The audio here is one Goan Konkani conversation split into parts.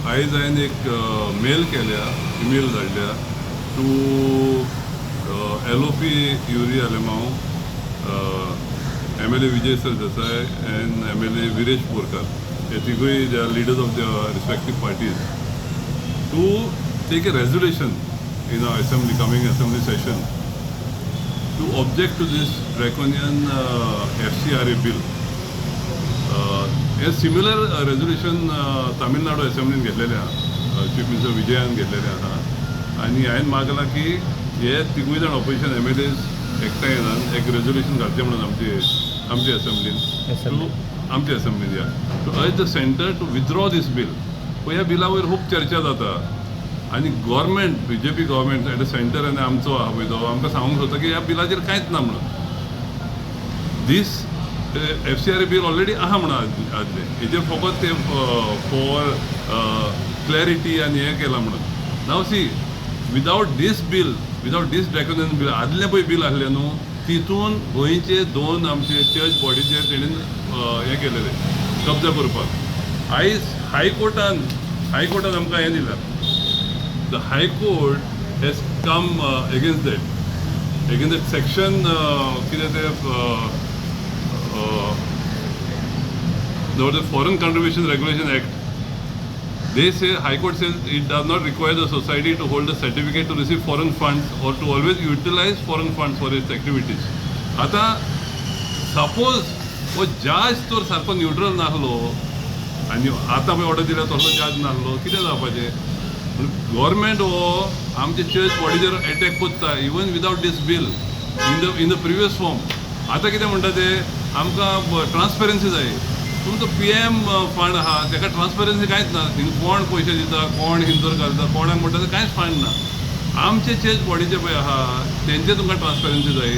आयज हांवें एक मेल केल्या, इमेल धाडल्या to LOP Yuri Alemao, MLA Vijay Sardesai and MLA Viresh Borkar. हे तिगूय they are leaders of the respective parties, to take a resolution in our assembly, coming assembly session, to object to this draconian FCRA bill. Hey similar resolution Tamil Nadu असेंब्लीन घेतलेलें आहा, चीफ मिनिस्टर विजयान घेतलेलें आहा. आनी हांवें मागलां की हे तिगूय जाण ऑपोजिशन एमएलएज एकठांय येवन एक रेजोल्युशन घालचें म्हणून आमचे असेंब्लीन, टू आमचे असेंब्लीन, या, to urge the centre to withdraw this bill. पळय, ह्या बिला वयर खूब चर्चा जाता आनी government, BJP government at the centre आनी आमचो आहा पळय तो आमकां सांगूंक सोदता की ह्या बिलाचेर कांयच ना म्हणून. This FCRA bill already आहा म्हणून आदलें, हेजेर फकत ते फॉर क्लॅरिटी आनी हें केलां म्हणून. Now see, without this bill, without this draconian bill, आदलें पळय बील आसलें न्हू, तितून गोंयचे दोन आमचे चर्च बॉडीचेर तेणेन हें केलेलें कब्जा करपाक. आयज हायकोर्टान आमकां हें दिलां. The High Court has come against that section, कितें तें, the Foreign Contribution Regulation Act. They say, High Court says it does not require the society to hold a certificate to receive foreign funds or to always utilize foreign funds for its activities. आतां सपोज हो जज तर सारको न्युट्रल नासलो आनी आतां पळय ऑर्डर दिल्या तसलो जज नासलो, कितें जावपाचें? गव्हर्मेंट हो आमचे चर्च बॉडीचेर एटॅक करता even without this bill, in the previous form. आतां कितें म्हणटा ते, आमकां ट्रान्सपरन्सी जाय. तुमचो पीएम फंड आहा, ताका ट्रान्सपरन्सी कांयच ना. थिंग कोण पयशे दिता, कोण हिंदूर घालता, कोणाक म्हणटा, ते कांयच फंड ना. आमचे चर्च बॉडीचे पळय आहा, तेंचे तुमकां ट्रान्सपरन्सी जाय.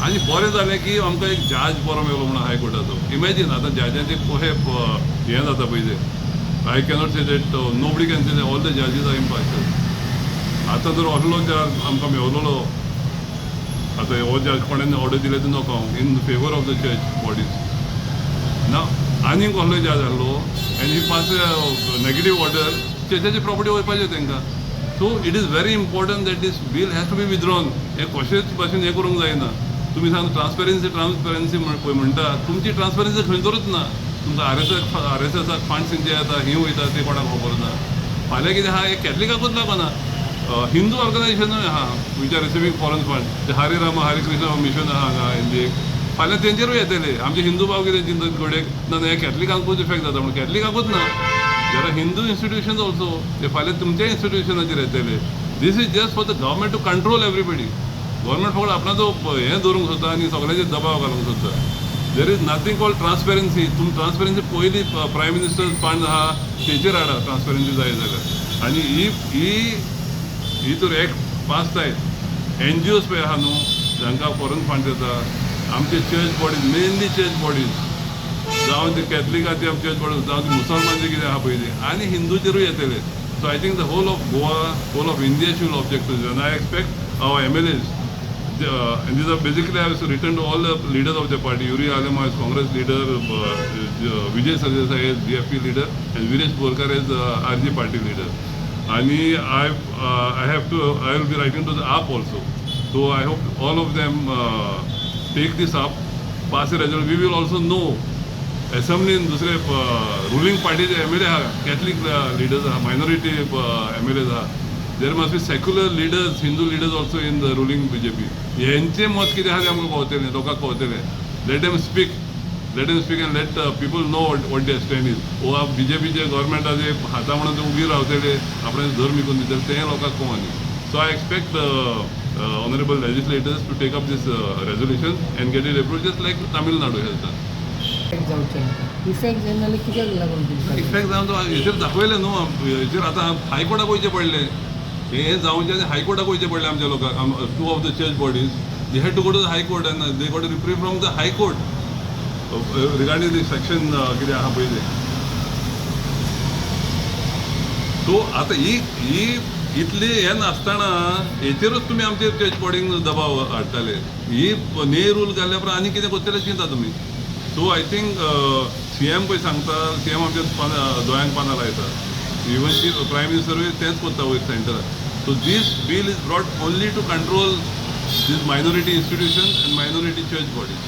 आनी बरें जालें की आमकां एक जज बरो मेळ्ळो म्हणून हायकोर्टाचो. इमॅजीन, आतां जजांचे कशें हें जाता पळय ते. I cannot say that, no body can say all the जजीस are impartial. आतां जर असलो जज आमकां मेवलेलो, आतां हो जज कोणें ऑर्डर दिले ते नको in favour of the church bodies ना, आनीक कसलो जज आहलो and he pass negative order, चर्चाची property वयपाची तांकां. So it is very important that this bill has to be withdrawn. हें कशेंच भाशेन हें करूंक जायना. तुमी सांग ट्रान्सपरन्सी, ट्रान्सपरन्सी पळय म्हणटा, तुमची ट्रान्सपरन्सी खंय ना. तुमकां आरएसएस, आरएसएसाक फंड्स खंयचे येता, ही वयता, ते कोणाक खबर ना. फाल्यां कितें आहा, हें कॅथलिकाकूच लागना, हिंदू ऑर्गनायझेशनूय आहा which are receiving foreign fund. ते हरे राम हरे कृष्ण मिशन आहा हांगा इंडियेक, फाल्यां तेंचेरूय येतले. आमचे हिंदू भाव कितें चिंतत घडयेक, ना हें कॅथलिकांकूच इफेक्ट जाता म्हणून. कॅथलिकाकूच ना, there are Hindu institutions also. ते फाल्यां तुमच्या इन्स्टिट्युशनाचेर येतले. This is just for the government to control everybody. Government फक्त आपणाचो हें दवरूंक सोदता आनी सगळ्यांचेर दबाव घालूंक सोदता. There is nothing called transparency. तुमी ट्रान्सपरन्सी पयली प्रायम मिनिस्टर फंड आहा तेचेर हाडा ट्रान्सपरन्सी जाय जाल्यार. आनी ही ही ही तर एक्ट पास जायत, एनजीओज पळय आहा न्हू, जांकां फॉरन फंड येता, आमचे church bodies, mainly church bodies, जावं ते कॅथलिकाचे आमचे चर्च बॉडीज, जावं ते मुसलमानचे कितें आहा पळय ते, आनी हिंदूचेरूय येतले. So I think the whole of Goa, whole of India should object to. And I expect our MLAs, and these are basically I have written to all the leaders of the party. Yuri Alemao is Congress leader, Vijay Sardesai is BFP leader, and Viresh Borkar is RG party leader. And I will be writing to the AAP also. So I hope all of them take this up, pass a resolution. We will also know. असेंब्लीन दुसरे रुलींग पार्टीचे एमएलए आहा, कॅथलीक लिडर्स आहा, मायनॉरिटी एमएलएज आहा. There must be secular leaders, Hindu leaders also in the ruling BJP. हेंचें मत कितें आहा तें आमकां कळतलें, लोकांक कळतलें. Let them speak, let them speak and let people know what their stand is. वा बीजेपीचे गव्हर्मेंटाचे हाता म्हणून ते उबी रावतले, आपणें धर्म विकून दितले, तें लोकांक कळना. So I expect honourable legislators to take up this resolution and get it approve, just like Tamil Nadu has done. Effect जावचें ना. इफेक्ट जायना जाल्यार कित्याक लागून तुमकां? इफेक्ट जावन तो हेचेर दाखयलें न्हू, हेचेर आतां हायकोर्टाक वयचें पडलें. हें जावचें आनी हायकोर्टाक वयचें पडलें आमच्या लोकांक. Two of the church bodies, they had to go to the High Court and they got reprieve from the High Court regarding the section कितें आहा पळय तें. सो आतां ही ही इतली हें नासतना हेचेरूच तुमी आमचे चर्च बॉडींक दबाव हाडटाले. ही ने रूल घाल्ल्या उपरांत आनी कितें करतले चिंता तुमी. सो I think CM पळय सांगता, सीएम आमच्या पानां, दोळ्यांक पानां लायता. इवन प्रायम मिनिस्टरूय तेंच कोत्ता वयर सेंटराक. So this bill is brought only to control these minority institutions and minority church bodies.